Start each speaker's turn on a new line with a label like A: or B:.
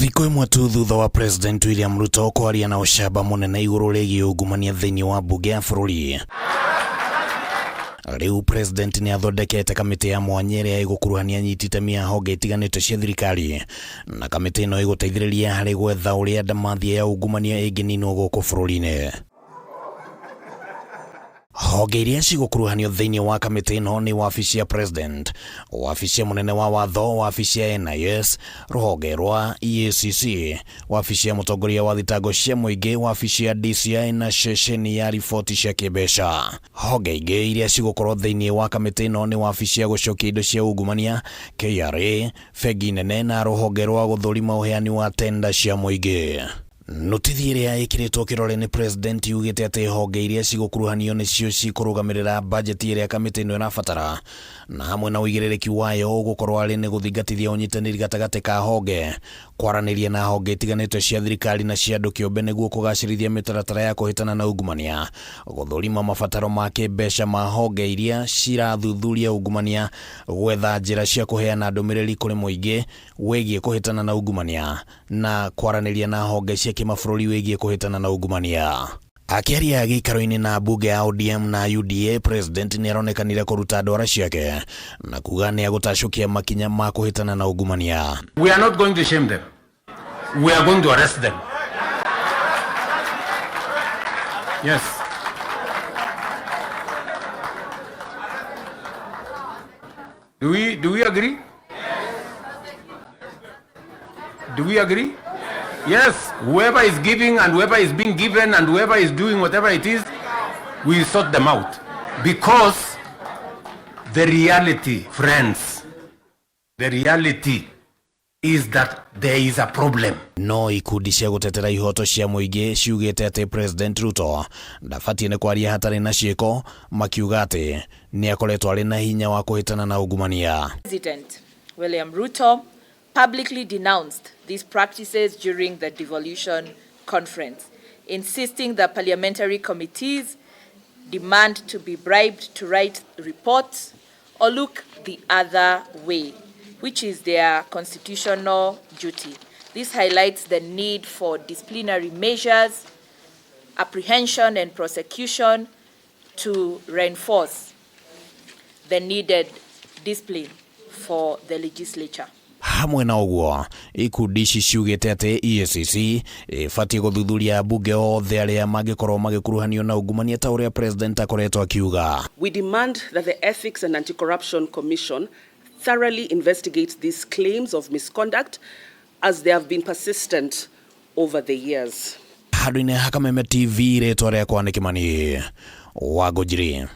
A: Thikũ ĩmwe tu thutha wa President William Ruto kwaria na ũcamba mũnene igũrũ rĩgiĩ ungumania thĩinĩ wa mbunge ya bũrũri. Rĩu President nĩ athondekete kamĩtĩ ya mwanya ĩrĩa ĩgũkuruhania anyiti itemi a honge itiganĩte cia thirikari, na kamĩtĩ ĩno ĩgũteithĩrĩria harĩ gwetha ũrĩa ndamathia ya ungumania ĩngĩninwo gũkũ bũrũri-inĩ. Honge iria cigũkuruhanio thĩinĩ wa kamĩtĩ ĩno nĩ wabici ya President, wabici ya mũnene wa watho, wabici ya NIS, rũhonge rwa EACC, wabici ya mũtongoria wa thitango cia mũingĩ, wabici ya DCI na ceceni ya riboti cia kĩmbeca. Honge ingĩ iria cigũkorwo thĩinĩ wa kamĩtĩ ĩno nĩ wabici ya gũcokia indo cia ungumania, KRA, bengi nene na rũhonge rwa gũthũrima ũheani wa tenda cia mũingĩ. Notithi ĩrĩa ĩkĩrĩtwo kĩrore nĩ President yugĩte atĩ honge iria cigũkuruhanio nĩcio cikũrũgamĩrĩra bajeti ĩrĩa kamĩtĩ ĩno ĩrabatara, na hamwe na ũigĩrĩrĩki wayo ũgũkorwo arĩ nĩ gũthingatithia ũnyitanĩri gatagatĩ ka honge, kwaranĩria na honge itiganĩte cia thirikari na cia andũ kĩũmbe nĩguo kũgacĩrithia mĩtaratara ya kũhĩtana na ungumania, gũthũrima mabataro ma kĩmbeca ma honge iria cirathuthuria ungumania, gwetha njĩra cia kũheana ndũmĩrĩri kũrĩ mũingĩ wĩgiĩ kũhĩtana na ungumania, na kwaranĩria na honge cia kĩmabũrũri wĩgiĩ kũhĩtana na ungumania. Akĩaria gĩikaro-inĩ na mbunge ya ODM na UDA, President nĩ aronekanire kũruta ndwara ciake na kuga nĩ agũtacũkia makinya ma kũhĩtana na ungumania.
B: We are not going to shame them. We are going to arrest them. Yes. Do we agree? Do we agree? Yes. Whoever is giving and whoever is being given and whoever is doing whatever it is, we sort them out. Because the reality, friends, the reality is that there is a problem.
A: No ikundi cia gũtetera ihoto cia mũingĩ ciugĩte atĩ President Ruto ndabatiĩ nĩ kwaria hatarĩ na ciĩko, makiuga atĩ nĩ akoretwo arĩ na hinya wa kũhĩtana na ungumania.
C: President William Ruto publicly denounced these practices during the devolution conference, insisting that parliamentary committees demand to be bribed to write reports or look the other way, which is their constitutional duty. This highlights the need for disciplinary measures, apprehension and prosecution to reinforce the needed discipline for the legislature.
A: Hamwe na ũguo, ikundi ici ciugĩte atĩ EACC ĩbatiĩ gũthuthuria ambunge othe arĩa mangĩkorwo magĩkuruhanio na ungumania ta ũrĩa President akoretwo akiuga.
D: We demand that the Ethics and Anti-Corruption Commission thoroughly investigates these claims of misconduct, as they have been persistent over the years.
A: Handũ-inĩ ha Kameme TV, rĩtwa rĩakwa nĩ Kĩmani wa Ngũnjiri.